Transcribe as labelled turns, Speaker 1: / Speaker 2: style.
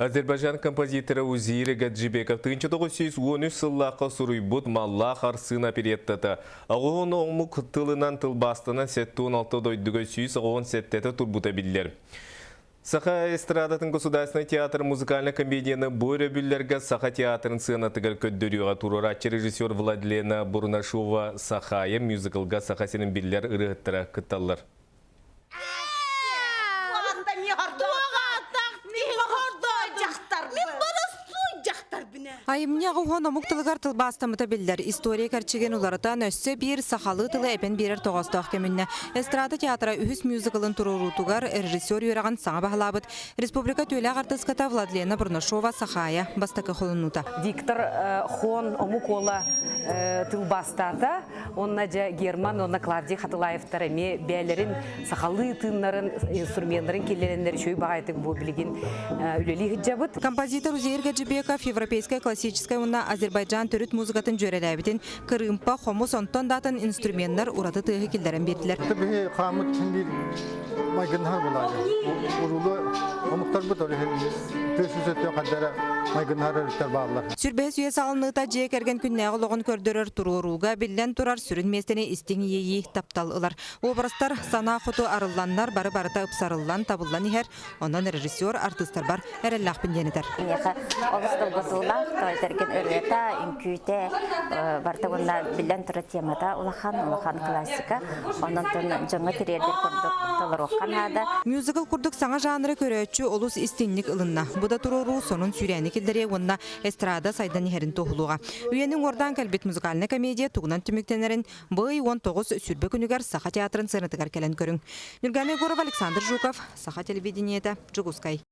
Speaker 1: Азербайджан композитора Узир Гаджибеков 1913 сыллаахха суруйбут Маллаах Арсыын опереттата аҕыһын омук тылынан тылбаастанан 76 дойдуга 187-тэ турбута биллэр. Саха эстрадатын государственнай театр музыкальнай комедияны бу өрөбүллэргэ Саха театрын сыанатыгар көрдөрүүгэ туруорааччы режиссер Владлена Бурнашова Сахая мюзиклга Саха сирин биллэр ырыаһыттара кытталлар.
Speaker 2: Айымньы аҕыһуон омук тылыгар тылбаастаммыта биллэр. История кэрчигин уларытан өссө биир сахалыы тылы эбэн биэрэр тоҕоостоох кэминнэ. Эстрада театра үһүс мюзиклын туруоруутугар режиссер үөрэҕин саҥа баһылаабыт республика түүлээх артыыската Владлена Бурнашова Сахаайа бастакы холонуута.
Speaker 3: Виктор Хон омук уола тылбаастаата. Онно дьэ Герман уонна Клавдий Хатылаевтар эмиэ бэйэлэрин сахалыы тыыннарын, инструменнарын киллэрэннэр үчүгэй баҕайытык бу билигин үлэлии сылдьабыт.
Speaker 2: Композитор Узейр Гаджибеков европейскай классическай уонна Азербайджан төрүт музыкатын дьүөрэлээбитин кырыымпа, хомус, онтон да атын инструменнар ураты тыаһы киллэрэн биэрдилэр.
Speaker 4: Биһи хааммыт син биир майгыннаһар булаайа. Уруулу омуктарбыт ол иһин тыас үсөттө хаддара майгыннаһар өрүттэр бааллар.
Speaker 2: Сүрбэһис үйэ саҕаланыыта дьиэ кэргэн күннээҕи олоҕун көрдөрөр туруорууга биллэн турар сүрүн миэстэни истиҥ иэйии, таптал ылар. Образтар санаа хоту арылланнар бары барыта ыпсарыллан, табыллан иһэр. Онон режиссер артыыстарбар эрэллээхпин диэн этэр.
Speaker 5: Миэхэ олус долгутуулаах, тоойторгин ырыата, үҥкүүтэ барыта уонна биллэн турар темата улахан, улахан классика. Онон дьоҥҥо тириэрдэр курдук толоруохха наада.
Speaker 2: Мюзикл курдук саҥа жанры көрөөччү олус истиҥник ылынна. Бу да туруоруу сонун сүүрээни киллэриэ уонна эстрада сайдан иһэрин туоһулуоҕа. Үйэни уҥуордаан кэлбит музыкальнай комедия тугунан түмүктэнэрин бу ый 19 сүүрбэ күнүгэр Саха театрын сыанатыгар кэлэн көрүҥ. Нюргана Егорова, Александр Жуков, Саха телевидениета, Дьокуускай.